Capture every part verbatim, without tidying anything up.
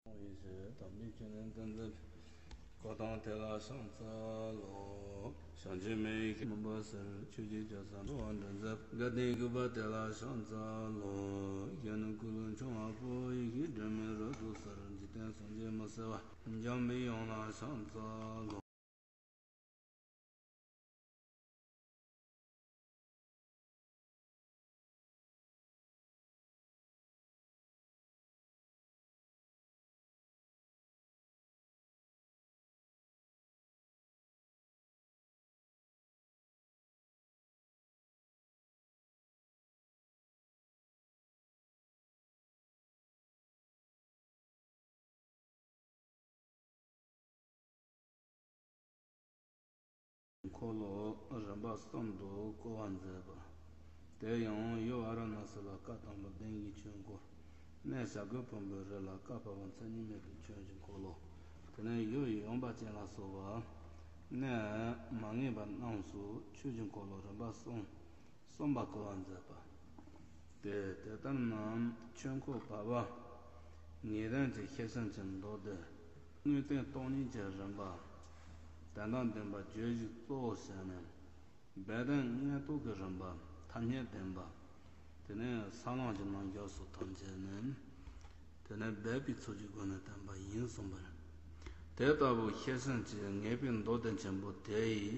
ཡེ་ཤེས་དམ་པའི་ཆོས་ནི་སྟོན་མཛད་པའི། གཽ་ཏམ་དེ་ལ་ཕྱག་འཚལ་ལོ། བྱང་ཆུབ་མི་ཡི་གེ་མུན་པ་སེལ། ཆོས་ཀྱི་རྒྱལ་ས་འགྲོ་བ་འདྲེན་མཛད་པའི། དགའ་ལྡན་གུས་པ་དེ་ལ་ཕྱག་འཚལ་ལོ། གཞོན་ནུ་ཀུན་ལ་མཆོང་བ་པོ། ཡི་གེ་སྒྲོན་མེ་རབ་ཏུ་གསལ། འཇིག་རྟེན་སངས་རྒྱས་མི་ཟད་པ། འཇམ་པའི་དབྱངས་ལ་ཕྱག་འཚལ་ལོ། འཁོར་ལོ་རིམ་པ་གསུམ་དུ་བསྐོར་བ་མཛད་པ། དེ་ཡང་ཡུལ་ཝཱ་ར་ཎཱ་སི་ལ་བཀའ་དང་པོ་གདན་གྱི་ཆོས་འཁོར། གནས་བྱ་རྒོད་ཕུང་པོའི་རི་ལ་བཀའ་བབས་པ་མཚན་ཉིད་མེད་པའི་ཆོས་ཀྱི་འཁོར་ལོ། དེ་ནས་ཡུལ་ཡོངས་པ་ཅན་ལ་སོགས་པ། གནས་མ་ངེས་པ་རྣམས་སུ་ཆོས་ཀྱི་འཁོར་ལོ་རིམ་པ་གསུམ། གསུམ་པ་བསྐོར་བ་མཛད་པ། དེ་དེ་ལྟར་ན་ཆོས་འཁོར་བབས་པ། ངེས་དོན་གྱི་ཤེར་ཕྱིན་གྱི་མདོ་སྡེ། དངོས་བསྟན་སྟོང་ཉིད་ཀྱི་རིམ་པ། དོན་དམ་བདེན་པ་བརྗོད་གཞི་གཙོ་བོར་བྱས་ནས། སྦས་དོན་མངོན་རྟོགས་ཀྱི་རིམ་པ། ཐ་སྙད་བདེན་པ། དེ་ནས་ས་ལམ་གྱི་རྣལ་འབྱོར་སོགས་ཐམས་ཅད་ནི། དེ་ནས་སྦས་པའི་ཚུལ་གྱི་སྒོ་ནས་བསྟན་པ་ཡིན་གསུངས་པ་རེད། དེ་ལྟ་བུ་ཤེར་ཕྱིན་གྱི་ངེས་པའི་མདོ་སྡེ་ཆེན་པོ་དེ་ཡི་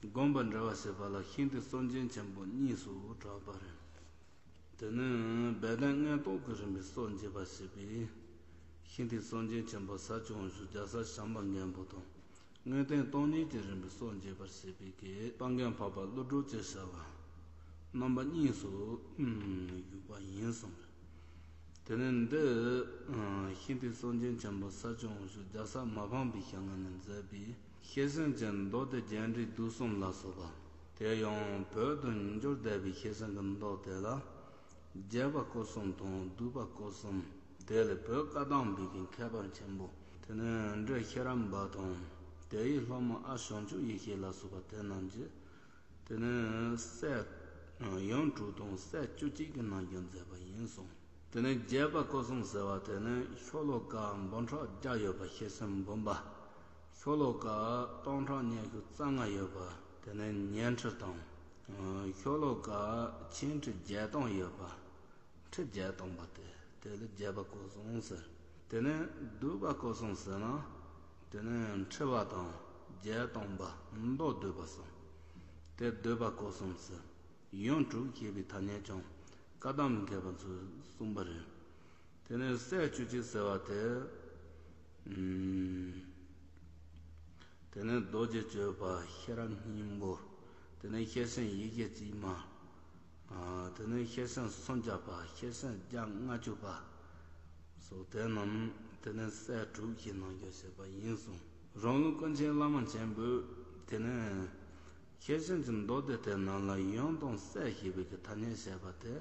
དགོངས་པ་འགྲེལ་བར་བྱེད་པ་ལ་ཤིང་རྟའི་སྲོལ་འབྱེད་ཆེན་པོ་གཉིས་སུ་གྲགས་པ་རེད། དེ་ནི་སྦས་དོན་མངོན་རྟོགས་ཀྱི་རིམ་པའི་སྲོལ་འབྱེད་པར་བྱེད་པའི་ཤིང་རྟའི་སྲོལ་འབྱེད་ཆེན་པོ་ས་སྐྱོང་བཞུགས་རྒྱལ་ས་བྱམས་པ་མགོན་པོ་དང་། དངོས་བསྟན་སྟོང་ཉིད་ཀྱི་རིམ་པའི་སྲོལ་འབྱེད་པར་བྱེད་པའི་གི་དཔལ་མགོན་འཕགས་པ་ཀླུ་སྒྲུབ་ཀྱི་བྱ་བ་རྣམ་པ་གཉིས་སུ་བཞུགས་པ་ཡིན་གསུངས་པས། དེ་ནས་འདི་ཤིང་རྟའི་སྲོལ་འབྱེད་ཆེན་པོ་ས་སྐྱོང་བཞུགས་རྒྱལ་ས་མ་ཕམ་པའི་ཞལ་སྔ་ནས་མཛད་པའི་ཤེར་ཕྱིན་གྱི་མདོ་སྡེ་རྒྱས་འབྲིང་བསྡུས་གསུམ་ལ་སོགས་པ། དེ་ཡང་བོད་དུ་འབྱོར་བསྡད་པའི་ཤེར་ཕྱིན་གྱི་མདོ་དེ་ལ། རྒྱས་པ་སྐོར་གསུམ་དང་བསྡུས་པ་སྐོར་གསུམ། དེ་ལས་བོད་བཀའ་གདམས་པའི་གི་མཁས་པ་ཆེན་པོ། དེ་ནས་འབྲི་ཤེས་རབ་འབའ་དང་། དེ་ཡི་སློབ་མ་ཨ་བྱང་ཆུབ་ཡེ་ཤེས་ལ་སོགས་པ་དེ་རྣམས་ཀྱིས། དེ་ནས་སྲས་ཡོངས་དྲུག་དང་སྲས་བཅུ་གཅིག་གི་རྣལ་འབྱོར་མཛད་པ་ཡིན་གསུངས། དེ་ནས་རྒྱས་པ་སྐོར་གསུམ་ཟེར་བ་དེ་ནི་ཤོ་ལོ་ཀ་འབུམ་ཕྲག་བརྒྱ་ཡོད་པ་ཤེར་ཕྱིན་འབུམ་པ། ཤོ་ལོ་ཀ་སྟོང་ཕྲག་ཉི་ཤུ་རྩ་ལྔ་ཡོད་པ་དེ་ནི་ཉན་ཁྲིད་དང་། ཤོ་ལོ་ཀ་ཆིག་ཁྲི་བརྒྱད་སྟོང་ཡོད་པ། ཁྲི་བརྒྱད་སྟོང་པ་དེ་དེ་ལ་རྒྱས་པ་སྐོར་གསུམ་ཟེར། དེ་ནས་བསྡུས་པ་སྐོར་གསུམ་ཟེར་ན། དེ་ནས་ཁྲི་པ་དང་བརྒྱད་སྟོང་པ་མདོ་བསྡུས་པ་གསུམ། དེ་བསྡུས་པ་སྐོར་གསུམ་ཟེར། ཡོངས་གྲུབ་ཞེས་པའི་ཐ་སྙད་ཀྱང་བཀའ་གདམས་མཁས་པ་ཚོས་གསུངས་པ་རེད། དེ་ནས་སྲས་བཅུ་གཅིག་ཟེར་བ་དེ། ཨུམ། དེ་ནས་རྡོ་རྗེ་གཅོད་པ་ཤེས་རབ་སྙིང་པོ། དེ་ནས་ཤེར་ཕྱིན་ཡེ་ཤེས་ཕྱི་མ། དེ་ནས་ཤེར་ཕྱིན་སུམ་བརྒྱ་པ་ཤེར་ཕྱིན་བརྒྱ་ལྔ་བཅུ་པ། སོགས་དེ་རྣམས་དེ་ནས་སྲས་དྲུག་གི་རྣལ་འབྱོར་བྱས་པ་ཡིན་གསུངས། རང་ལུགས་ཀུན་མཁྱེན་བླ་མ་ཆེན་པོས་དེ་ནས། ཤེར་ཕྱིན་གྱི་མདོ་སྡེ་དེ་རྣམས་ལ་ཡོངས་དང་སྲས་ཞེས་པའི་གི་ཐ་སྙད་བཤད་པ་དེ་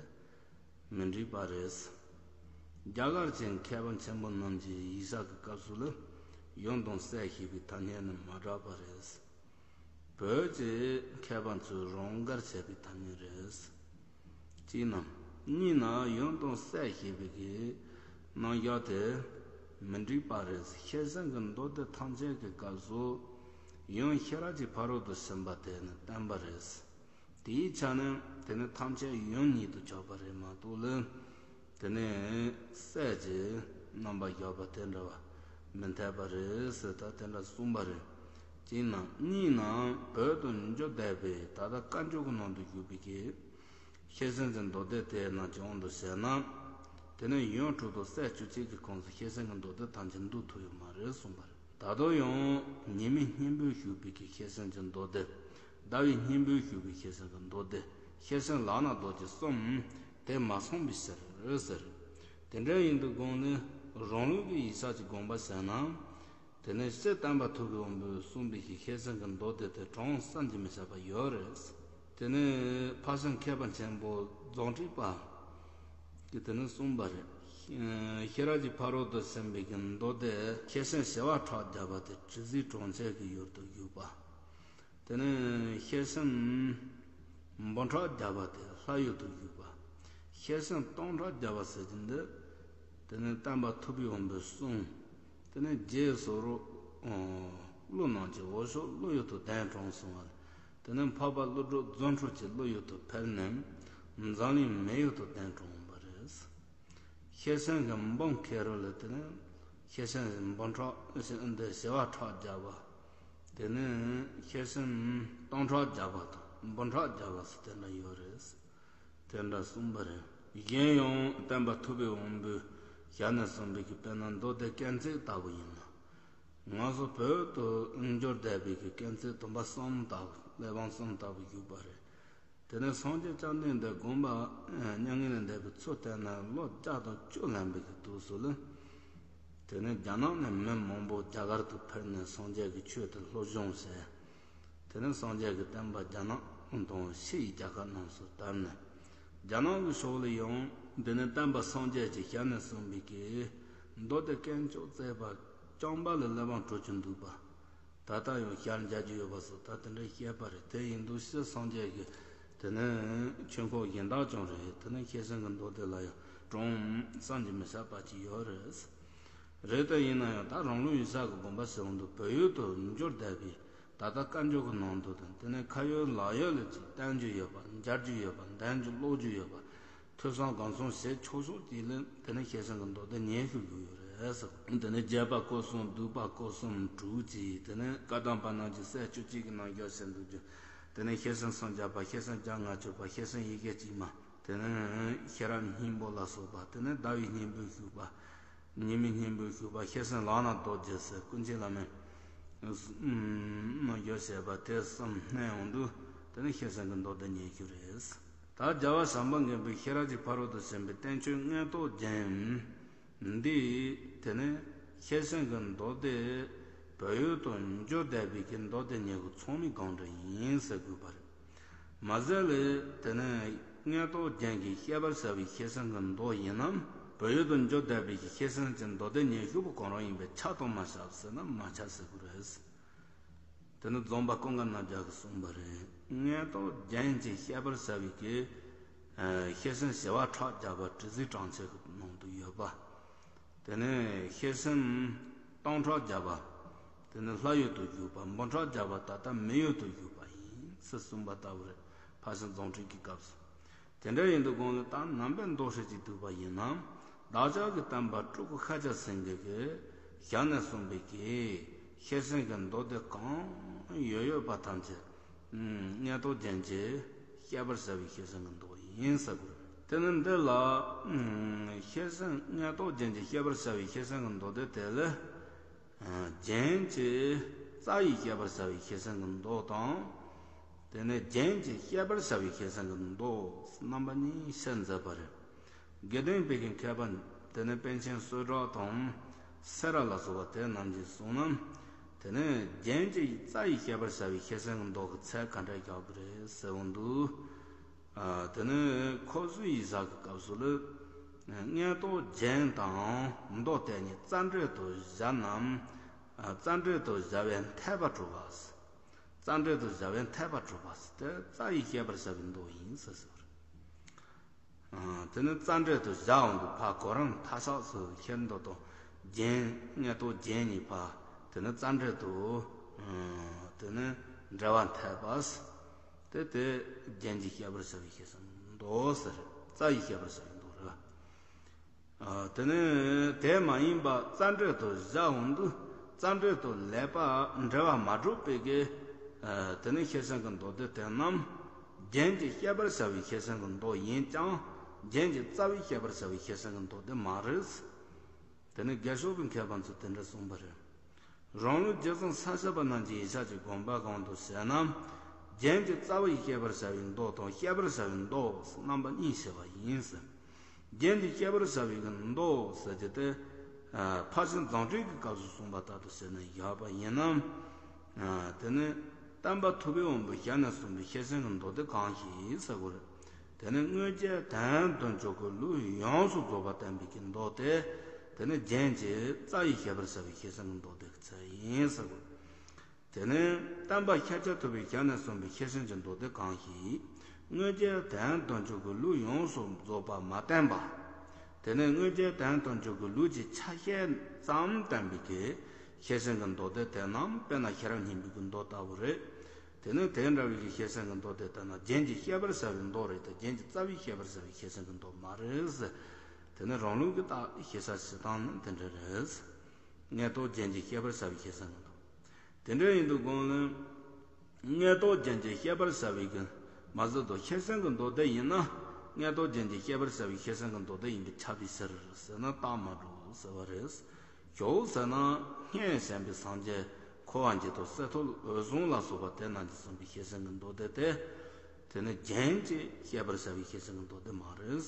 མི་འགྲིག་པ་རེད། རྒྱ་གར་གྱི་མཁས་པ་ཆེན་པོ་རྣམས་ཀྱིས་ཡིག་ཆ་གི་སྐབས་སུ་ལ་ཡོངས་དང་སྲས་ཞེས་པའི་ཐ་སྙད་ནི་མ་གྲགས་པ་རེད། བོད་ཀྱི་མཁས་པ་ཚོས་རང་དགར་བྱས་པའི་ཐ་སྙད་རེད། གཅིག་ནམ། གཉིས་ན་ཡོངས་དང་སྲས་ཞེས་པའི་གི་རྣམ་གཞག་དེ་མི་འགྲིག་པ་རེད། ཤེར་ཕྱིན་གྱི་མདོ་སྡེ་ཐམས་ཅད་ཀྱི་སྐབས་སུ་ཡང་ཤེས་རབ་ཀྱི་ཕ་རོལ་ཏུ་ཕྱིན་པ་དེ་ནི་བསྟན་པ་རེད། དེའི་ཆ་ནས་དེ་ནི་ཐམས་ཅད་ཡོངས་ཉིད་དུ་ཆགས་པ་རེད་མ་གཏོགས་ལ། དེ་ནས་སྲས་ཀྱི་རྣམ་པ་བཞག་པ་དེ་འདྲ་བ་མི་འཐད་པ་རེད་ཟེར་ད་དེ་འདྲ་གསུངས་པ་རེད། གཅིག་ན་གཉིས་ན་བོད་དུ་འབྱོར་བསྡད་པའི་ད་ལྟ་བཀའ་འགྱུར་གྱི་ནང་དུ་བཞུགས་པའི་གི་ཤེར་ཕྱིན་གྱི་མདོ་སྡེ་དེ་རྣམས་ཀྱི་དབང་དུ་བྱས་ན། དེ་ནས་ཡོངས་གྲུབ་ཏུ་སྲས་བཅུ་གཅིག་གི་ཁོངས་སུ་ཤེར་ཕྱིན་གྱི་མདོ་སྡེ་ཐམས་ཅད་འདུ་ཐུབ་ཡོད་མ་རེད་གསུངས་པ་རེད། ད་དུང་ཡང་ཉི་མའི་སྙིང་པོས་བཞུགས་པའི་གི་ཤེར་ཕྱིན་གྱི་མདོ་སྡེ། ཟླ་བའི་སྙིང་པོས་བཞུགས་པའི་ཤེར་ཕྱིན་གྱི་མདོ་སྡེ། ཤེར་ཕྱིན་ལག་ན་རྡོ་རྗེ་གསུམ་དེ་མ་ཚང་བའི་ཕྱིར་ཟེར། དེ་འདྲ་ཡིན་དུས་དགོངས་ནས་རང་ལུགས་ཀྱི་ཡིག་ཆ་གི་དགོངས་པ་བཞག་ན། དེ་ནས་སྤྱིར་བསྟན་པ་ཐུགས་ཀྱི་དབང་པོས་གསུངས་པའི་ཤེར་ཕྱིན་གྱི་མདོ་སྡེ་དེ་གྲངས་བསམ་གྱིས་མི་ཁྱབ་པ་ཡོད་རེད། དེ་ནས་ཕར་ཕྱིན་མཁས་པ་ཆེན་པོ་རྫོང་ཁྲི་པ་གིས་དེ་ནས་གསུངས་པ་རེད། ཤེས་རབ་ཀྱི་ཕ་རོལ་ཏུ་ཕྱིན་པའི་གི་མདོ་སྡེ་ཤེར་ཕྱིན་བྱེ་བ་ཕྲག་བརྒྱ་པ་དེ་དྲི་ཟའི་གྲོང་ཁྱེར་གྱི་ཡུལ་དུ་བཞུགས་པ། དེ་ནས་ཤེར་ཕྱིན་འབུམ་ཕྲག་བརྒྱ་པ་དེ་ལྷ་ཡུལ་དུ་བཞུགས་པ། ཤེར་ཕྱིན་སྟོང་ཕྲག་བརྒྱ་པ་ཟེར་གྱི་འདི་ དེ་ནས་སྟོན་པ་ཐུབ་པའི་དབང་པོས་གསུངས། དེ་ནས་རྗེ་ཟུར་ཀླུ་རྣམས་ཀྱིས་འོད་ཤོག་ཀླུ་ཡུལ་དུ་གདན་དྲངས་གསུངས་པ་ལས། དེ་ནས་འཕགས་པ་ཀླུ་སྒྲུབ་རྫུ་འཕྲུལ་གྱིས་ཀླུ་ཡུལ་དུ་ཕེབས་ནས་འཛམ་གླིང་མི་ཡུལ་དུ་གདན་དྲངས་པ་རེད། ཤེར་ཕྱིན་གྱི་འབུམ་ཁེ་རུ་ལས། དེ་ནས་ཤེར་ཕྱིན་འབུམ་ཕྲག་འདི་བྱེ་བ་ཕྲག་བརྒྱ་པ། དེ་ནས་ཤེར་ཕྱིན་སྟོང་ཕྲག་བརྒྱ་པ་དང་འབུམ་ཕྲག་བརྒྱ་པ་སོགས་དེ་འདྲ་ཡོད་རེད། དེ་འདྲ་གསུངས་པ་རེད། གཞན་ཡང་སྟོན་པ་ཐུབ་པའི་དབང་པོའི་ཞལ་ནས་གསུངས་པའི་གི་དཔེར་ན་མདོ་སྡེ་རྒྱན་ཚིག་ལྟ་བུ་ཡིན་ན། ང་ཚོ་བོད་དུ་འབྱོར་བསྡད་པའི་གི་རྒྱན་ཚིག་བསྡོམས་པ་གསུམ་ལྟ་བུ་གླེགས་བམ་གསུམ་ལྟ་བུ་བཞུགས་པ་རེད། དེ་ནས་སངས་རྒྱས་བཅོམ་ལྡན་འདས་དགོངས་པ་མྱ་ངན་ལས་འདས་པའི་ཚུལ་བསྟན་ནས་ལོ་བརྒྱ་དང་བཅུ་ལོན་པའི་གི་དུས་སུ་ལ། དེ་ནས་རྒྱ་ནག་ནས་མི་མང་པོ་རྒྱ་གར་དུ་ཕེབས་ནས་སངས་རྒྱས་ཀྱི་ཆོས་དེ་སློབ་སྦྱོང་བྱས། དེ་ནས་སངས་རྒྱས་ཀྱི་བསྟན་པ་རྒྱ་ནག་དང་ཕྱི་ཡི་རྒྱལ་ཁབ་རྣམས་སུ་དར་ནས། རྒྱ་ནག་གི་ཕྱོགས་ལ་ཡང་དེ་ནས་སྟོན་པ་སངས་རྒྱས་ཀྱི་ཞལ་ནས་གསུངས་པའི་གི་མདོ་སྡེ་དཀོན་མཆོག་བརྩེགས་པ་རྐྱང་པ་ལ་གླེགས་བམ་དྲུག་ཅུ་འདུས་པ། ད་ལྟ་ཡང་ཞལ་མཇལ་རྒྱུ་ཡོད་པ་སོགས་ད་དེ་འདྲའི་བཤད་པ་རེད། དེ་ཡིན་དུས་ཕྱི་སངས་རྒྱས་ཀྱི་དེ་ནས་ཆོས་འཁོར་གཞན་དག་ཀྱང་རེད། དེ་ནས་ཤེར་ཕྱིན་གྱི་མདོ་སྡེ་ལ་ཡང་གྲངས་བསམ་གྱིས་མི་ཁྱབ་པ་ཅིག་ཡོད་རེད། རེད། དེ་ཡིན་ན་ཡང་ད་རང་ལུགས་ཡིག་ཆ་གི་དགོངས་པ་ཟེར་བ་འདུག་བོད་ཡུལ་དུ་འབྱོར་བསྡད་པའི་ད་ལྟ་བཀའ་འགྱུར་གྱི་ནང་དུ་དང་དེ་ནས་ཁ་ཡོད་ལག་ཡོད་ལ་ཅིག་བསྟན་རྒྱུ་ཡོད་པ། མཇལ་རྒྱུ་ཡོད་པ། འདོན་རྒྱུ་ཀློག་རྒྱུ་ཡོད་པ། ཐོས་བསམ་སྒོམ་གསུམ་བྱེད་ཆོག་ཆོག་ཅིག་ལ་དེ་ནས་ཤེར་ཕྱིན་གྱི་མདོ་སྡེ་ཉན་ཞུ་རྒྱུ་ཡོད་རེད་ཟེར། དེ་ནས་རྒྱས་པ་སྐོར་གསུམ། བསྡུས་པ་སྐོར་གསུམ་དྲུག་ཅིག་དེ་ནས་བཀའ་གདམས་པ་རྣམས་ཀྱི་གསལ་བྱེད་གཅིག་གི་རྣམ་གཞག་བྱེད་འདུག་རྒྱུ། དེ་ནས་ཤེར་ཕྱིན་སུམ་བརྒྱ་པ། ཤེར་ཕྱིན་བརྒྱ་ལྔ་བཅུ་པ། ཤེར་ཕྱིན་ཡི་གེ་གཅིག་མ། དེ་ནས་ཤེས་རབ་སྙིང་པོ་ལ་སོགས་པ། དེ་ནས་ཟླ་བའི་སྙིང་པོའི་ཞུགས་པ། ཉི་མའི་སྙིང་པོའི་ཞུགས་པ། ཤེར་ཕྱིན་ལག་ན་རྡོ་རྗེ་ཟེར། ཀུན་མཁྱེན་བླ་མའི་རྣམ་འགྱུར་བྱས་པ་དེ་གསུམ་བསྣན་ཡོང་དུས་དེ་ནི་ཤེར་ཕྱིན་གྱི་མདོ་སྡེ་ཉན་རྒྱུ་རེད། ད་རྒྱལ་བ་བྱམས་པ་མགོན་པོས་ཤེས་རབ་ཀྱི་ཕ་རོལ་ཏུ་ཕྱིན་པའི་བསྟན་བཅོས་མངོན་རྟོགས་རྒྱན་འདི་དེ་ནི་ཤེར་ཕྱིན་གྱི་མདོ་སྡེ་བོད་ཡུལ་དུ་འབྱོར་བསྡད་པའི་གི་མདོ་སྡེ་ཉིད་ཀྱི་ཚོགས་མའི་སྒང་འདྲ་ཡིན་ཟེར་དགོས་པ་རེད། མ་ཟད་ལས་དེ་ནི་མངོན་རྟོགས་རྒྱན་གྱིས་བཤད་པར་བྱ་བའི་ཤེར་ཕྱིན་གྱི་མདོ་ཡིན་ནམ། བོད་ཡུལ་དུ་འབྱོར་བསྡད་པའི་ཤེར་ཕྱིན་གྱི་མདོ་སྡེ་ཉན་ཞུ་བ་གང་རུང་ཡིན་པས་ཁྱབ་དང་མ་ཁྱབ་ཟེར་ན་མ་ཁྱབ་ཟེར་དགོས་རེད། དེ་ནི་རྫོང་དཔོན་ཀུན་དགའ་རྣམ་རྒྱལ་གྱིས་གསུངས་པ་རེད། མངོན་རྟོགས་རྒྱན་གྱིས་བཤད་པར་བྱ་བའི་གི་ཤེར་ཕྱིན་བྱེ་བ་ཕྲག་བརྒྱ་པ་དྲི་ཟའི་གྲངས་ཆེན་གྱི་ནང་དུ་ཡོད་པ། དེ་ནས་ཤེར་ཕྱིན་སྟོང་ཕྲག་བརྒྱ་པ། དེ་ནས་ལྷ་ཡུལ་དུ་བཞུགས་པ། འབུམ་ཕྲག་བརྒྱ་པ་ད་ལྟ་མི་ཡུལ་དུ་བཞུགས་པ་ཡིན་ཟེར་གསུངས་པ་ལྟ་བུ་རེད། ཕར་ཕྱིན་རྫོང་ཁྲིད་ཀྱི་སྐབས་སུ། དེ་འདྲ་ཡིན་དུས་གོང་ལ་ད་ནང་པའི་མདོ་སྲིད་ཀྱི་འདུས་པ་ཡིན་ནམ། བདག་ཅག་གི་བསྟན་པ་སྤྲུལ་སྐུ་ཤཱཀྱ་སེང་གེ་གིས་ཞལ་ནས་གསུངས་པའི་གི་ཤེར་ཕྱིན་གྱི་མདོ་སྡེ་གང་ཡོད་ཡོད་པ་ཐམས་ཅད་མངོན་རྟོགས་རྒྱན་གྱིས་བཤད་པར་བྱ་བའི་ཤེར་ཕྱིན་གྱི་མདོ་ཡིན་ཟེར་དགོས། དེ་ནི་འདི་ལ་ཤེར་ཕྱིན་མངོན་རྟོགས་རྒྱན་གྱིས་བཤད་པར་བྱ་བའི་ཤེར་ཕྱིན་གྱི་མདོ་སྡེ་དེ་ལས། རྒྱན་གྱི་རྩ་བའི་བཤད་པར་བྱ་བའི་ཤེར་ཕྱིན་གྱི་མདོ་དང་། དེ་ནས་རྒྱན་གྱི་བཤད་པར་བྱ་བའི་ཤེར་ཕྱིན་གྱི་མདོ་རྣམ་པ་གཉིས་བཤད་མཛད་པ་རེད། དགེ་ལྡན་པའི་གི་མཁས་པ་དེ་ནས་པཎ་ཆེན་བསོད་གྲགས་དང་སེ་ར་ལ་སོགས་པ་དེ་རྣམས་ཀྱིས་གསུངས་ན། དེ་ནས་རྒྱན་གྱི་རྩ་བའི་བཤད་པར་བྱ་བའི་ཤེར་ཕྱིན་གྱི་མདོ་གི་ཚད་ག་འདྲ་རྒྱག་གི་རེད་ཟེར་བ་འདུག་ཨ། དེ་ནི་ཁོ་ཚོའི་ཡིག་ཆ་གི་སྐབས་སུ་ལ། མངོན་རྟོགས་རྒྱན་དང་མདོ་དེ་གཉིས་རྩ་འགྲེལ་དུ་བཞག་ནམ། ཨ། རྩ་འགྲེལ་དུ་བཞག་པའི་འཐད་པ་གྲུབ་པ། རྩ་འགྲེལ་དུ་བཞག་པའི་འཐད་པ་གྲུབ་པ་དེ་རྩ་བའི་བཤད་པར་བྱ་བའི་མདོ་ཡིན་ཟེར་ཟེར། ཨ། དེ་ནི་རྩ་འགྲེལ་དུ་བཞག་འོང་དུས་ཕར་གོ་རིམ་མཐའ་ཤགས་སུ་ཤེར་མདོ་དང་རྒྱན། མངོན་རྟོགས་རྒྱན་གཉིས་པ་དེ་ནི་རྩ་འགྲེལ་དུ། ཨ། དེ་ནི་འགྲེལ་པ་འཐད་པ། དེ་དེ་རྒྱན་གྱིས་བཤད་པར་བྱ་བའི་ཤེར་ཕྱིན་མདོ་ཟེར། རྩ་བའི་བཤད་པར་བྱ་བའི་མདོ་རེད། ཨ། དེ་ནི་དེ་མ་ཡིན་པ་རྩ་འགྲེལ་དུ་བཞག་འོང་དུས་རྩ་འགྲེལ་དུ་ལེགས་པར་འགྲེལ་པ་མ་གྲུབ་པའི་གི། ཨ། དེ་ནི་ཤེར་ཕྱིན་གྱི་མདོ་སྡེ་དེ་རྣམས་རྒྱན་གྱིས་བཤད་པར་བྱ་བའི་ཤེར་ཕྱིན་གྱི་མདོ་ཡིན་ཀྱང་རྒྱན་གྱི་རྩ་བས་བཤད་པར་བྱ་བའི་ཤེར་ཕྱིན་གྱི་མདོ་སྡེ་མ་རེད། དེ་ནི་རྒས་ཤོས་ཀྱི་མཁས་པ་ཚོས་དེ་འདྲ་གསུངས་པ་རེད། རང་ལུགས་རྗེ་བཙུན་ས་སྐྱ་པ་རྣམས་ཀྱི་ཡིག་ཆ་གི་དགོངས་པ་གང་དུ་ཟེར་ན། རྒྱན་གྱི་རྩ་བས་བཤད་པར་བྱ་བའི་མདོ་དང་བཤད་པར་བྱ་བའི་མདོ་རྣམ་པ་གཉིས་བྱས་པ་ཡིན་ཟེར། རྒྱན་གྱིས་བཤད་པར་བྱ་བའི་མདོ་ཟེར་རྒྱུ་དེ། ཨ། ཕར་ཕྱིན་རྫོང་ཁྲིད་ཀྱི་སྐབས་སུ་གསུངས་པ་ལྟར་དུ་ཟེར་ན་ཡག་པ་ཡིན་ནམ། ཨ། དེ་ནི་སྟོན་པ་ཐུབ་པའི་དབང་པོའི་ཞལ་ནས་གསུངས་པའི་ཤེར་ཕྱིན་གྱི་མདོ་སྡེ་གང་ཞིག་ཟེར་དགོས་རེད། དེ་ནི་མངོན་རྒྱལ་དོན་བདུན་ཅུ་གི་ལུགས་ཡོངས་སུ་རྫོགས་པ་བསྟན་པའི་གི་མདོ་སྡེ། དེ་ནི་རྒྱན་གྱི་རྩ་བས་བཤད་པར་བྱ་བའི་ཤེར་ཕྱིན་གྱི་མདོ་སྡེ་གི་ཚད་ཡིན་ཟེར་དགོས། དེ་ནི་སྟོན་པ་ཤཱཀྱ་ཐུབ་པའི་ཞལ་ནས་གསུངས་པའི་ཤེར་ཕྱིན་གྱི་མདོ་སྡེ་གང་ཞིག་མངོན་རྒྱལ་དོན་བདུན་ཅུ་གི་ལུགས་ཡོངས་སུ་རྫོགས་པ་མ་བསྟན་པ། དེ་ནས་དངོས་རྒྱན་དོན་དམ་བཅུ་གི་ལུགས་ཀྱི་ཆ་ཤས་ཙམ་བསྟན་པའི་གི་ཤེར་ཕྱིན་གྱི་མདོ་སྡེ་དེ་རྣམས་དཔེར་ན་ཤེས་རབ་སྙིང་པོའི་གི་མདོ་ལྟ་བུ་རེད། དེ་ནས་དེ་འདྲ་བའི་གི་ཤེར་ཕྱིན་གྱི་མདོ་སྡེ་དེ་ན་རྒྱན་གྱི་བཤད་པར་བྱ་བའི་མདོ་རེད་དེ། རྒྱན་གྱི་རྩ་བའི་བཤད་པར་བྱ་བའི་ཤེར་ཕྱིན་གྱི་མདོ་མ་རེད། དེ་ནས་རང་ལུགས་ཀྱི་རྟགས་ཤེས་བྱ་བྱེད་སྟངས་ནི་དེ་འདྲ་རེད། མངོན་རྟོགས་རྒྱན་གྱི་བཤད་པར་བྱ་བའི་ཤེར་ཕྱིན་གྱི་མདོ། དེ་འདྲ་ཡིན་དུས་གོང་ལ། མངོན་རྟོགས་རྒྱན་གྱི་བཤད་པར་བྱ་བའི་གི་མ་ཟད་དུ་ཤེར་ཕྱིན་གྱི་མདོ་སྡེ་ཡིན་ན། མངོན་རྟོགས་རྒྱན་གྱི་བཤད་པར་བྱ་བའི་ཤེར་ཕྱིན་གྱི་མདོ་སྡེ་ཡིན་པས་ཁྱབ་པའི་ཕྱིར་ཟེར་ན་རྟགས་མ་གྲུབ་ཟེར་བ་རེད། ཇོ་བོ་ཟེར་ན་སྔོན་བྱོན་པའི་སངས་རྒྱས་འཁོར་བ་འཇིག་རྟེན་གསེར་ཐོག་འོད་སྲུང་ལ་སོགས་པ་དེ་རྣམས་ཀྱིས་གསུངས་པའི་ཤེར་ཕྱིན་གྱི་མདོ་སྡེ་སྟེ། དེ་ནི་རྒྱན་གྱི་བཤད་པར་བྱ་བའི་ཤེར་ཕྱིན་གྱི་མདོ་སྡེ་མ་རེད།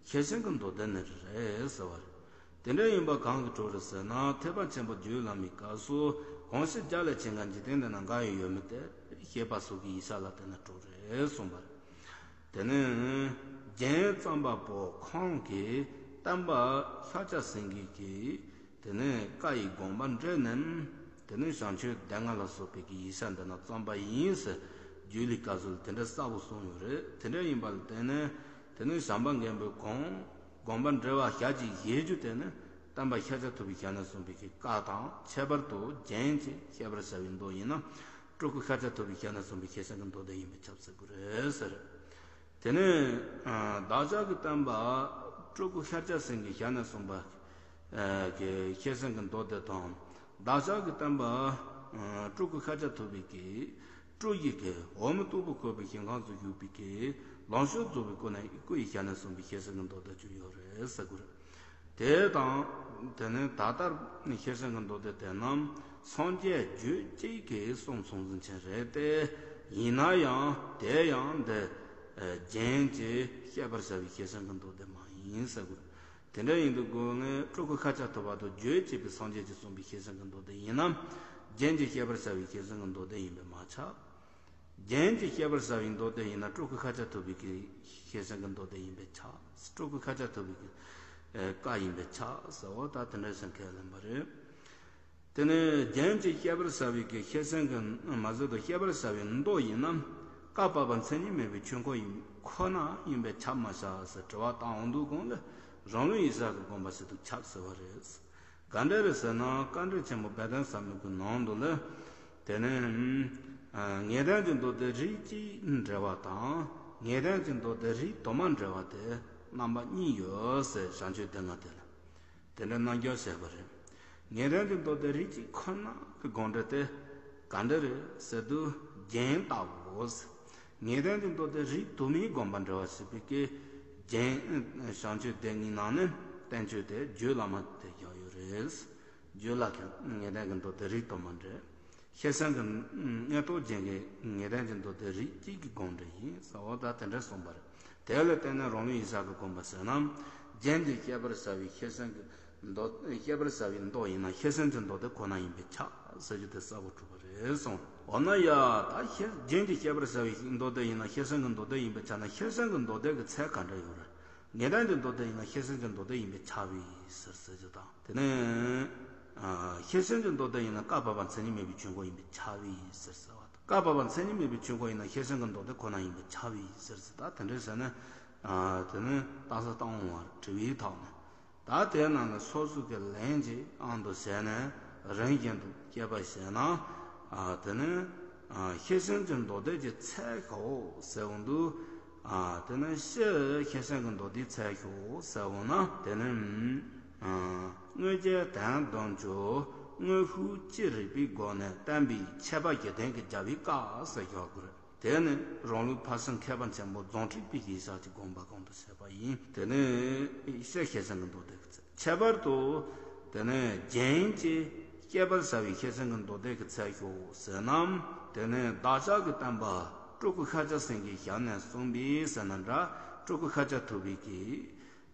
ཤེར་ཕྱིན་གྱི་མདོ་སྡེ་ནི་རེད་ཟེར་བ་རེད། དེ་འདྲ་ཡིན་པ་གང་གིས་གྲུབ་རེད་ཟེར་ན། ཐེག་པ་ཆེན་པོ་རྒྱུད་བླ་མའི་སྐབས་སུ་གང་ཕྱིར་རྒྱ་ལས་ཆེ་འགའ་འཇིག་རྟེན་འདི་ན་འགའ་ཡང་ཡོད་མོད་དེ། ཞེས་པ་སོགས་ཀྱི་ཡིག་ཆ་ལ་བལྟས་ན་གྲུབ་རེད་གསུངས་པ་རེད། དེ་ནས་རྒྱན་རྩོམ་པ་པོ་ཁོང་གིས་སྟོན་པ་ཤཱཀྱ་སེང་གེ་གིས་དེ་ནས་བཀའ་ཡི་དགོངས་པ་འགྲེལ་ནས། དེ་ནས་བྱང་ཆུབ་སྡེ་ལྔ་ལ་སོགས་པའི་གི་ཡིག་ཆ་འདི་རྣམས་རྩོམ་པ་ཡིན་ཟེར་རྒྱུད་བླའི་སྐབས་སུ་དེ་འདྲ་གསལ་པོ་གསུངས་ཡོད་རེད། དེ་འདྲ་ཡིན་པ་ལ་བརྟེན་ནས། དེ་ནས་བྱམས་པ་མགོན་པོས་དགོངས་དགོངས་པ་འགྲེལ་བ་ཞལ་གྱིས་བཞེས་རྒྱུ་དེ་ནི་སྟོན་པ་ཤཱཀྱ་ཐུབ་པའི་ཞལ་ནས་གསུངས་པའི་གི་བཀའ་དང་། ཁྱད་པར་དུ་རྒྱན་གྱི་བཤད་པར་བྱ་བའི་མདོ་ཡིན་ན། སྤྲུལ་སྐུ་ཤཱཀྱ་ཐུབ་པའི་ཞལ་ནས་གསུངས་པའི་ཤེར་ཕྱིན་གྱི་མདོ་སྡེ་ཡིན་པས་ཁྱབ་ཟེར་དགོས་རེད་ཟེར། དེ་ནས་བདག་ཅག་གི་སྟོན་པ་སྤྲུལ་སྐུ་ཤཱཀྱ་སེང་གེའི་ཞལ་ནས་གསུངས་པ་གི་ཤེར་ཕྱིན་གྱི་མདོ་སྡེ་དང་། བདག་ཅག་གི་སྟོན་པ་སྤྲུལ་སྐུ་ཤཱཀྱ་ཐུབ་པའི་གི་སྤྲུལ་གཞི་གི་འོ་མ་སྟུག་པོ་བཀོད་པའི་ཞིང་ཁམས་སུ་བཞུགས་པའི་གི་ལོངས་སྤྱོད་རྫོགས་པའི་སྐུ་ནས་སྐུ་ཡི་ཞལ་ནས་གསུངས་པའི་ཤེར་ཕྱིན་གྱི་མདོ་སྡེ་བཅུ་ཡོད་རེད་ཟེར་དགོས་རེད། དེ་དང་། དེ་ནས་ད་ལྟར་ཤེར་ཕྱིན་གྱི་མདོ་སྡེ་དེ་རྣམས་སངས་རྒྱས་རྒྱུད་གཅིག་གི་གསུང་གསུང་ཟིན་ཅན་རེད་དེ། ཡིན་ན་ཡང་དེ་ཡང་འདི་རྒྱན་གྱི་བཤད་པར་བྱ་བའི་ཤེར་ཕྱིན་གྱི་མདོ་སྡེ་མ་ཡིན་ཟེར་དགོས། དེ་འདྲ་ཡིན་དུས་སྒོ་ནས་སྤྲུལ་སྐུ་ཤཱཀྱ་ཐུབ་པ་དང་རྒྱུད་གཅིག་པའི་སངས་རྒྱས་ཀྱིས་གསུངས་པའི་ཤེར་ཕྱིན་གྱི་མདོ་སྡེ་ཡིན་ན། རྒྱན་གྱི་བཤད་པར་བྱ་བའི་ཤེར་ཕྱིན་གྱི་མདོ་སྡེ་ཡིན་པས་མ་ཁྱབ། རྒྱན་གྱི་བཤད་པར་བྱ་བའི་མདོ་སྡེ་ཡིན་ན་སྤྲུལ་སྐུ་ཤཱཀྱ་ཐུབ་པའི་གི་ཤེར་ཕྱིན་གྱི་མདོ་སྡེ་ཡིན་པས་ཁྱབ། སྤྲུལ་སྐུ་ཤཱཀྱ་ཐུབ་པའི་གི་བཀའ་ཡིན་པས་ཁྱབ་ཟེར་བ་ད་དེ་འདྲ་ཞིག་ཁས་ལེན་པ་རེད། དེ་ནས་རྒྱན་གྱི་བཤད་པར་བྱ་བའི་གི་ཤེར་ཕྱིན་གྱི་མ་ཟད་དུ་བཤད་པར་བྱ་བའི་མདོ་ཡིན་ན། བཀའ་བབས་པ་མཚན་ཉིད་མེད་པའི་ཆོས་འཁོར་ཡིན་ཁོ་ན་ཡིན་པས་ཁྱབ་མ་བྱ་ཟེར་དྲི་བ་བཏང་འོང་དུས་གོང་ལ་རང་ལུགས་ཡིག་ཆ་གི་དགོངས་པ་ཞིག་ཏུ་ཁྱབ་ཟེར་བ་རེད། ག་འདྲ་རེད་ཟེར་ན། དཀའ་འགྲེལ་ཆེན་མོ་དཔལ་ལྡན་ཟབ་མོ་གི་ནང་དུ་ལ། དེ་ནས་ངེས་དོན་གྱི་མདོ་སྡེ་རིགས་གཅིག་འགྲེལ་བ་དང་། ངེས་དོན་གྱི་མདོ་སྡེ་རིགས་དུ་མ་འགྲེལ་བ་དེ་རྣམ་པ་གཉིས་ཡོད་ཟེར་བྱང་ཆུབ་སྡེ་ལྔ་དེ་ལ་དེ་འདྲ་རྣམ་འགྱུར་བྱས་པ་རེད། ངེས་དོན་གྱི་མདོ་སྡེ་རིགས་གཅིག་ཁོ་ན་གི་དགོངས་འགྲེལ་དེ་ག་འདྲ་རེད་ཟེར་དུས་རྒྱན་ལྟ་བུའོ། ངེས་དོན་གྱི་མདོ་སྡེ་རིགས་དུ་མའི་དགོངས་པ་འགྲེལ་བ་ཞེས་པའི་གི་རྒྱན་བྱང་ཆུབ་སྡེ་ལྔའི་ནང་ནས་བསྟན་བཅོས་དེ་རྒྱུད་བླ་མ་དེ་བཞག་ཡོད་རེད། རྒྱུད་བླ་གི་ངེས་དོན་གྱི་མདོ་སྡེ་རིགས་དུ་མ་འགྲེལ། ཤེར་ཕྱིན་གྱི་མངོན་རྟོགས་རྒྱན་གྱི་ངེས་དོན་གྱི་མདོ་སྡེ་རིགས་གཅིག་གི་དགོངས་འགྲེལ་ཡིན་ཟེར་བ་ད་དེ་འདྲ་གསུངས་པ་རེད། དེ་ལ་བརྟེན་ནས་རང་ལུགས་ཡིག་ཆ་གི་དགོངས་པ་ཟེར་ན། རྒྱན་གྱི་བཤད་པར་བྱ་བའི་ཤེར་ཕྱིན་གྱི་མདོ་བཤད་པར་བྱ་བའི་མདོ་ཡིན་ན་ཤེར་ཕྱིན་གྱི་མདོ་སྡེ་ཁོ་ན་ཡིན་པས་ཁྱབ་ཟེར་རྒྱུ་དེ་གསལ་པོ་གྲུབ་པ་རེད་གསུངས། འོ་ན་ཡ། ད་ཤེར་རྒྱན་གྱི་བཤད་པར་བྱ་བའི་མདོ་སྡེ་ཡིན་ན་ཤེར་ཕྱིན་གྱི་མདོ་སྡེ་ཡིན་པས་ཁྱབ་ན་ཤེར་ཕྱིན་གྱི་མདོ་སྡེ་གི་ཚད་ག་འདྲ་ཡོད་རེད། ངེས་དོན་གྱི་མདོ་སྡེ་ཡིན་ན་ཤེར་ཕྱིན་གྱི་མདོ་སྡེ་ཡིན་པས་ཁྱབ་པའི་ཕྱིར་ཟེར་རྒྱུ་དང་། དེ་ནས་ཤེར་ཕྱིན་གྱི་མདོ་སྡེ་ཡིན་ན་བཀའ་བབས་པ་མཚན་ཉིད་མེད་པའི་ཆོས་འཁོར་ཡིན་པས་ཁྱབ་པའི་ཕྱིར་ཟེར་བ་དང་། བཀའ་བབས་པ་མཚན་ཉིད་མེད་པའི་ཆོས་འཁོར་ཡིན་ན་ཤེར་ཕྱིན་གྱི་མདོ་སྡེ་ཁོ་ན་ཡིན་པས་ཁྱབ་པའི་ཕྱིར་ཟེར། ད་དེ་འདྲ་ཟེར་ན། དེ་ནི་རྟགས་གསལ་བཏང་འོང་བར་དྲི་བའི་ཐོག་ནས། ད་དེའི་ནང་ལ་སོ་སོ་གི་ལན་གྱི་དབང་དུ་བྱས་ནས་རིམ་བཞིན་དུ་དཔྱད་པ་བྱས་ན། དེ་ནི་ཤེར་ཕྱིན་གྱི་མདོ་སྡེ་གི་ཚད་ཤོག་ཟེར་འོང་དུས། དེ་ནི་ཤེར་ཤེར་ཕྱིན་གྱི་མདོ་སྡེའི་ཚད་ཤོག་ཟེར་འོང་ན། དེ་ནི་དངོས་རྒྱན་དོན་དམ་བཅུ་དངོས་ཤུགས་ཅི་རིགས་པའི་སྒོ་ནས་བསྟན་པའི་ཁྱད་པར་གཞི་རྟེན་གྱི་རྒྱལ་བའི་བཀའ་ཟེར་ཞོག་གི་རེད། དེ་ནི་རང་ལུགས་ཕར་ཕྱིན་མཁས་པ་ཆེན་པོ་རྫོང་ཁྲི་པའི་ཡིག་ཆ་གི་དགོངས་པ་གོང་དུ་བཤད་པ་ཡིན། དེ་ནི་ཤེར་ཤེར་ཕྱིན་གྱི་མདོ་སྡེ་གི་ཚད། ཁྱད་པར་དུ་དེ་ནི་རྒྱན་གྱི་བཤད་པར་བྱ་བའི་ཤེར་ཕྱིན་གྱི་མདོ་སྡེ་གི་ཚད་ཤོག་ཟེར་ན། དེ་ནི་བདག་ཅག་གི་སྟོན་པ་སྤྲུལ་སྐུ་ཤཱཀྱ་སེང་གེའི་ཞལ་ནས་གསུངས་པའི་ཟེར་ན་འདྲ། སྤྲུལ་སྐུ་ཤཱཀྱ་ཐུབ་པའི་གི་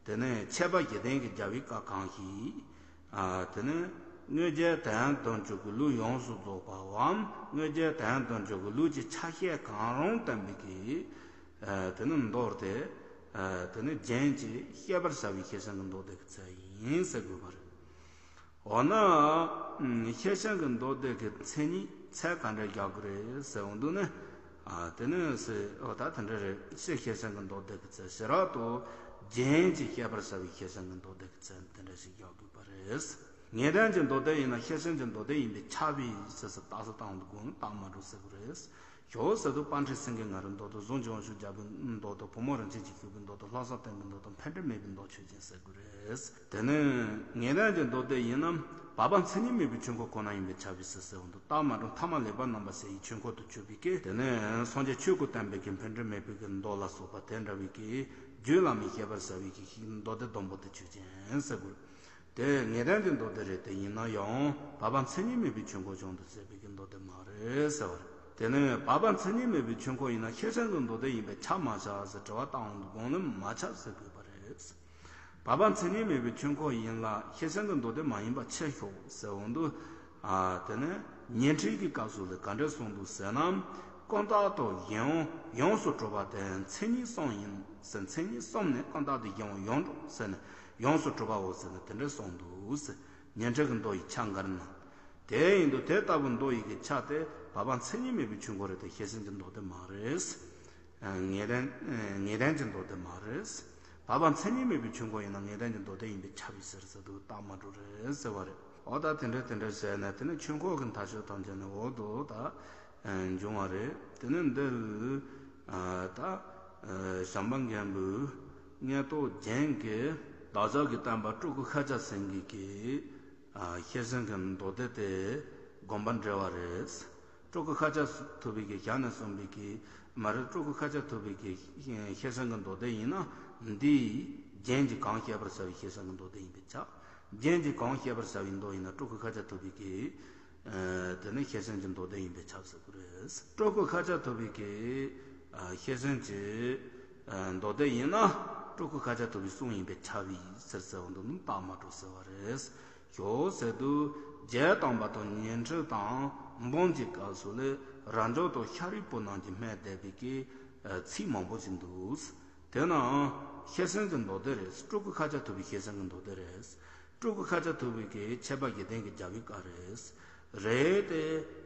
དེ་ནས་ཁྱད་པར་གཞི་རྟེན་གྱི་རྒྱལ་བའི་བཀའ་གང་ཞིག་ཨ། དེ་ནས་དངོས་རྒྱན་དོན་དམ་བཅུ་གི་ལུགས་ཡོངས་སུ་རྫོགས་པའམ། དངོས་རྒྱན་དོན་དམ་བཅུ་གི་ལུགས་ཀྱི་ཆ་ཤས་གང་རུང་བསྟན་པའི་གི། ཨ། དེ་ནས་མདོ་སྡེ། ཨ། དེ་ནས་རྒྱན་གྱི་བཤད་པར་བྱ་བའི་ཤེར་ཕྱིན་གྱི་མདོ་སྡེ་གི་ཚད་ཡིན་ཟེར་དགོས་པ་རེད། འོ་ན། ཤེར་ཕྱིན་གྱི་མདོ་སྡེ་གི་མཚན་ཉིད་ཚད་ག་འདྲ་རྒྱག་གི་རེད་ཟེར་འོང་དུས་ནི། ཨ། དེ་ནི་ཟེར། འོ་ད་དེ་འདྲ་རེད། ཤེར་ཤེར་ཕྱིན་གྱི་མདོ་སྡེ་གི་ཚད་ཞེ་དྲག་ཏུ་ རྒྱན་གྱི་བཤད་པར་བྱ་བའི་ཤེར་ཕྱིན་གྱི་མདོ་སྡེ་གི་མཚན་དེ་འདྲ་ཞིག་རྒྱག་དགོས་པ་རེད། ངེས་དོན་གྱི་མདོ་སྡེ་ཡིན་ན་ཤེར་ཕྱིན་གྱི་མདོ་སྡེ་ཡིན་པས་ཁྱབ་པས་ཟེར་ཟེར་རྟགས་གསལ་བཏང་དུས་གོང་ནས་རྟགས་མ་གྲུབ་ཟེར་དགོས་རེད། ཞོག་ཟེར་དུས་དཔལ་ཁྲི་སེང་གེ་ང་རོའི་མདོ་དང་གཟུངས་ཀྱི་དབང་ཕྱུག་རྒྱལ་པོའི་མདོ་དང་བུ་མོ་རིན་ཆེན་གྱིས་ཞུས་པའི་མདོ་དང་ལྷག་བསམ་བརྟན་པའི་མདོ་དང་འཕེལ་འགྲིབ་མེད་པའི་མདོ་ཆོས་ཅན་ཟེར་དགོས་རེད། དེ་ནས་ངེས་དོན་གྱི་མདོ་སྡེ་ཡིན་ན་བར་པ་མཚན་ཉིད་མེད་པའི་ཆོས་འཁོར་ཁོ་ན་ཡིན་པས་ཁྱབ་པས་ཟེར་ཟེར་བ་འདུག་རྟགས་མ་གྲུབ་ཐ་མ་ལེགས་པར་རྣམ་པར་གསལ་བའི་ཆོས་འཁོར་དུ་གྱུར་པའི་སྐད། དེ་ནས་སངས་རྒྱས་ཆོས་སྐུ་བསྟན་པའི་སྐད་འཕེལ་འགྲིབ་མེད་པའི་སྐད་མདོ་ལ་སོགས་པ་དེ་འདྲ་བའི་སྐད་རྒྱུད་བླ་མའི་བཤད་པར་བྱ་བའི་སྐད་ཞིག་མདོ་སྡེ་སྡོམ་པོ་དེ་ཆོས་ཅན་ཟེར་དགོས། དེ་ངེས་དོན་གྱི་མདོ་སྡེ་རེད། དེ་ཡིན་ན་ཡང་བར་པ་མཚན་ཉིད་མེད་པའི་ཆོས་འཁོར་བྱུང་དུ་ཟེར་བའི་གི་མདོ་སྡེ་མ་རེད་ཟེར་བ་རེད། དེ་ནས་བར་པ་མཚན་ཉིད་མེད་པའི་ཆོས་འཁོར་ཡིན་ན་ཤེར་ཕྱིན་གྱི་མདོ་སྡེ་ཡིན་པས་ཁྱབ་མ་ཁྱབ་ཟེར་དྲི་བ་བཏང་དུས་གོང་ནས་མ་ཁྱབ་ཟེར་དགོས་པ་རེད། བར་པ་མཚན་ཉིད་མེད་པའི་ཆོས་འཁོར་ཡིན་ལ་ཤེར་ཕྱིན་གྱི་མདོ་སྡེ་མ་ཡིན་པ་ཕྱིར་ཞོག་ཟེར་འོང་དུས། ཨ། དེ་ནས་ཉན་ཐོས་ཀྱི་སྐབས་སུ་ལས་ག་འདྲ་གསུངས་འདུག་ཟེར་ན། ཀུན་བརྟགས་དང་གཞན་དབང་ཡོངས་སུ་གྲུབ་པ་དེ་མཚན་ཉིད་གསུམ་ཡིན་ཟེར། མཚན་ཉིད་གསུམ་ནས་ཀུན་བརྟགས་དང་གཞན་དབང་ཡོངས་གྲུབ་ཟེར་ནས་ཡོངས་སུ་གྲུབ་པའོ་ཟེར་ནས་དེ་འདྲ་གསུངས་འདུག་ཟེར། ཉན་ཐོས་ཀྱི་མདོ་ཡི་ཆ་འགའ་རེ་ན། དེ་ཡིན་དུས་དེ་ལྟ་བུ་མདོ་ཡི་གི་ཆ་དེ་བར་པ་མཚན་ཉིད་མེད་པའི་ཆོས་འཁོར་རེད་དེ་ཤེར་ཕྱིན་གྱི་མདོ་སྡེ་མ་རེད། ངེས་དོན་ངེས་དོན་གྱི་མདོ་སྡེ་མ་རེད། བར་པ་མཚན་ཉིད་མེད་པའི་ཆོས་འཁོར་ཡིན་ན་ངེས་དོན་གྱི་མདོ་སྡེ་ཡིན་པས་ཁྱབ་པས་ཟེར་ཟེར་དུས་རྟགས་མ་གྲུབ་རེད་ཟེར་བ་རེད། འོ་ད་དེ་འདྲ་དེ་འདྲ་བྱས་ནས་དེ་ནི་ཆོས་འཁོར་གྱི་མཐའ་དཔྱོད་ཐམས་ཅད་ནི་འོག་ཏུ་ད་འབྱུང་བ་རེད། དེ་ནི་འདིར་ད་བྱམས་པ་མགོན་པོས་མངོན་རྟོགས་རྒྱན་གྱི་བདག་ཅག་གི་བསྟན་པ་སྤྲུལ་སྐུ་ཤཱཀྱ་སེང་གེ་གི་ཤེར་ཕྱིན་གྱི་མདོ་སྡེ་དེ་དགོངས་པ་འགྲེལ་བ་རེད། སྤྲུལ་སྐུ་ཤཱཀྱ་ཐུབ་པའི་གི་ཞལ་ནས་གསུངས་པའི་གི་མ་རེད། སྤྲུལ་སྐུ་ཤཱཀྱ་ཐུབ་པའི་གི་ཤེར་ཕྱིན་གྱི་མདོ་སྡེ་ཡིན་ན་འདིའི་རྒྱན་གྱིས་གང་བཤད་པར་བྱ་བའི་ཤེར་ཕྱིན་གྱི་མདོ་སྡེ་ཡིན་པས་ཁྱབ། རྒྱན་གྱིས་གང་བཤད་པར་བྱ་བའི་མདོ་ཡིན་ན་སྤྲུལ་སྐུ་ཤཱཀྱ་ཐུབ་པའི་གི་དེ་ནི་ཤེར་ཕྱིན་གྱི་མདོ་སྡེ་ཡིན་པས་ཁྱབ་ཟེར་དགོས་རེད། སྤྲུལ་སྐུ་ཤཱཀྱ་ཐུབ་པའི་གི་ཤེར་ཕྱིན་གྱི་མདོ་སྡེ་ཡིན་ན་སྤྲུལ་སྐུ་ཤཱཀྱ་ཐུབ་པའི་གསུང་ཡིན་པས་ཁྱབ་པས་ཟེར་ཟེར་བ་འདི་ནི་རྟགས་མ་གྲུབ་ཟེར་བ་རེད། ཞོག་ཟེར་དུས་རྒྱལ་དམ་པ་དང་ཉན་ཐོས་དང་འབུམ་གྱི་སྐབས་སུ་ལས་རབ་འབྱོར་དང་ཤཱ་རིའི་བུ་རྣམས་ཀྱིས་སྨྲས་བསྡད་པའི་གི་ཚིག་མང་པོ་ཞིག་འདུག་དེ་ནའང་ཤེར་ཕྱིན་གྱི་མདོ་སྡེ་རེད། སྤྲུལ་སྐུ་ཤཱཀྱ་ཐུབ་པའི་ཤེར་ཕྱིན་གྱི་མདོ་སྡེ་རེད། སྤྲུལ་སྐུ་ཤཱཀྱ་ཐུབ་པའི་གི་མཆེད་པ་བཞི་ལྡན་གྱི་རྒྱལ་པོའི་བཀའ་རེད། རེད་དེ།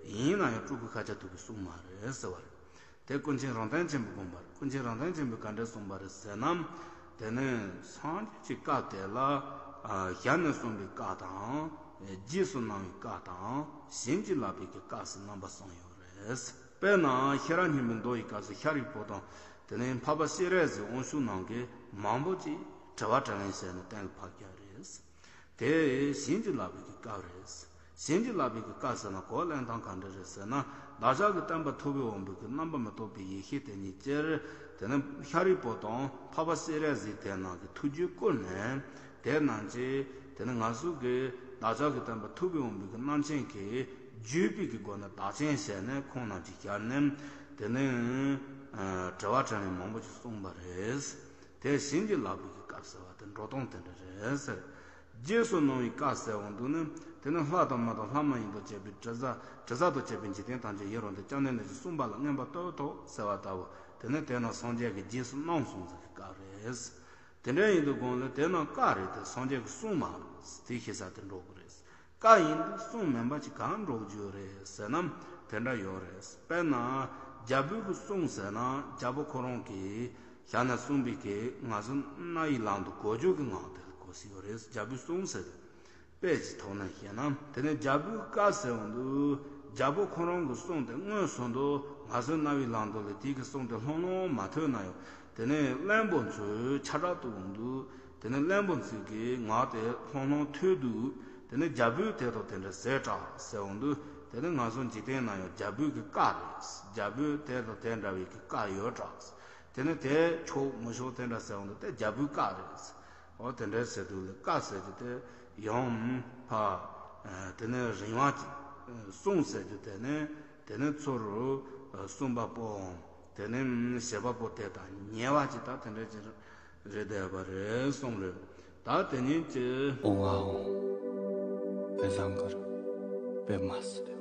ཡིན་ན་ཡང་སྤྲུལ་སྐུ་ཤཱཀྱ་ཐུབ་པའི་གསུང་མ་རེད་ཟེར་བ་རེད། དེ་ཀུན་མཁྱེན་རང་སྟོང་ཆེན་པོའི་དགོངས་པ་རེད། ཀུན་མཁྱེན་རང་སྟོང་ཆེན་པོས་ག་འདྲ་གསུངས་པ་རེད་ཟེར་ན། དེ་ནས་སངས་རྒྱས་ཀྱི་བཀའ་དེ་ལ་ཨ་ཞལ་ནས་གསུངས་པའི་བཀའ་དང་། རྗེས་སུ་གནང་བའི་བཀའ་དང་བྱིན་གྱིས་བརླབས་པའི་གི་བཀའ་ཟེར་རྣམ་པ་གསུམ་ཡོད་རེད། དཔེར་ན་ཤེས་རབ་སྙིང་པོའི་མདོ་ཡི་སྐབས་སུ་ཤཱ་རིའི་བུ་དང་དེ་ནས་འཕགས་པ་སྤྱན་རས་གཟིགས་དབང་ཕྱུག་རྣམས་ཀྱིས་མང་པོ་ཅིག་དྲི་བ་དྲིས་ལན་བྱས་ནས་གཏན་ལ་ཕབ་རྒྱུ་རེད། དེ་བྱིན་གྱིས་བརླབས་པའི་གི་བཀའ་རེད། བྱིན་གྱིས་བརླབས་པའི་གི་བཀའ་ཟེར་ན་གོ་གླེང་སྟངས་ག་འདྲ་རེད་ཟེར་ན། བདག་ཅག་གི་བསྟན་པ་ཐུབ་པའི་དབང་པོའི་གི་རྣམ་པ་མི་རྟོག་པའི་ཡེ་ཤེས་དེ་ཉིད་ཀྱིས། དེ་ནི་ཤཱ་རིའི་བུ་དང་འཕགས་པ་སྤྱན་རས་གཟིགས་དེ་རྣམས་ཀྱི་ཐུགས་རྒྱུད་བསྐུལ་ནས། དེ་རྣམས་ཀྱིས་དེ་ནི་ང་ཚོ་གི་བདག་ཅག་གི་བསྟན་པ་ཐུབ་པའི་དབང་པོའི་གི་རྣམ་མཁྱེན་གྱིས་བརྗོད་པའི་གི་སྒོ་ནས་བདག་རྐྱེན་བྱས་ནས་ཁོང་རྣམས་ཀྱི་ཞལ་ནས། དེ་ནི་དྲི་བ་དྲིས་ལན་མང་པོ་ཞིག་གསུངས་པ་རེད། དེ་བྱིན་གྱིས་བརླབས་པའི་གི་བཀའ་ཟེར་བ་དེ་འགྲོ་སྟངས་དེ་འདྲ་རེད་ཟེར། རྗེས་སུ་གནང་བའི་བཀའ་ཟེར་བ་འདི་ནི། དེ་ནི་ལྷ་དང་མི་དང་ལྷ་མ་ཡིན་དང་བཅས་པའི་དྲི་ཟ་དྲི་ཟ་དང་བཅས་པའི་འཇིག་རྟེན་ཐམས་ཅད་ཡིད་རང་དུ་བཅངས་ནས་ནི་གསུངས་པ་ལ་མངོན་པར་བསྟོད་དོ་ཟེར་བ་ལྟ་བུ། དེ་ནི་དེ་ནི་སངས་རྒྱས་ཀྱིས་རྗེས་སུ་གནང་གསུངས་ཟེར་གྱི་བཀའ་རེད། དེ་འདྲ་ཡིན་དུས་གོང་ལ་དེ་ནི་བཀའ་རེད་དེ་སངས་རྒྱས་ཀྱིས་གསུངས་མ་རེད་དེ་ཤེས་ས་དེ་འགྲོ་དགོས་རེད། བཀའ་ཡིན་དུས་གསུང་མིན་པ་ཅིག་གང་འགྲོ་རྒྱུ་རེད་ཟེར་ན། དེ་འདྲ་ཡོད་རེད། དཔེར་ན་རྒྱལ་པོའི་གི་གསུང་ཟེར་ན་རྒྱལ་པོ་ཁོ་རང་གི་ཞལ་ནས་གསུངས་པའི་གི་ང་ཚོ་རྣ་བའི་ལམ་དུ་གོ་རྒྱུ་གི་ངག་དེ་ལ་གོ་སྲིད་ཡོད་རེད། རྒྱལ་པོའི་གསུང་ཟེར་དུས་དཔེ་ཅིག་ཐོག་ནས་བཤད་ན། དེ་ནས་རྒྱལ་པོའི་བཀའ་ཟེར་འོང་དུས་རྒྱལ་པོ་ཁོ་རང་གི་གསུང་དེ་མངོན་སུམ་དུ་ང་ཚོའི་རྣ་བའི་ལམ་དུ་ལ་དེའི་གི་གསུང་དེ་ལྷང་ལྷང་མ་ཐོས་ན་ཡང་། དེ་ནས་བློན་པོ་ཚོས་ཁྱབ་བསྒྲགས་གཏོང་འོང་དུས། དེ་ནས་བློན་པོ་ཚོས་ཀྱི་ངག་དེ་ལྷང་ལྷང་ཐོས་དུས། དེ་ནས་རྒྱལ་པོས་དེ་དང་དེ་འདྲ་ཟེར་གྲགས་ཟེར་འོང་དུས། དེ་ནས་ང་ཚོ་འཇིག་རྟེན་ན་ཡང་རྒྱལ་པོའི་གི་བཀའ་རེད། རྒྱལ་པོས་དེ་དང་དེ་འདྲ་བའི་གི་བཀའ་ཡོད་གྲགས། དེ་ནས་དེ་ཆོག་མི་ཆོག་དེ་འདྲ་ཟེར་འོང་དུས་དེ་རྒྱལ་པོའི་བཀའ་རེད། འོ་དེ་འདྲ་ཟེར་དུས་ལ་བཀའ་ཟེར་གྱི་དེ་ཡང་ཕ། དེ་ནས་རིང་བ་ཅིག་གསུང་ཟེར་གྱི་དེ་ནས། དེ་ནས་ཚུར་གསུང་བ་པོའམ། དེ་ནས་བྱེད་པ་པོ་དེ་དང་ཉེ་བ་ཅིག་དང་དེ་འདྲ་ཅིག་རེད་བསྡད་པ་རེད་གསུངས་རེད། ད་དེ་ཉིད་ཀྱི། ཨོ་ཨ་ཨོ། དཔེ་བཟང་གི་རེད། དཔེ་མ་སྲིད།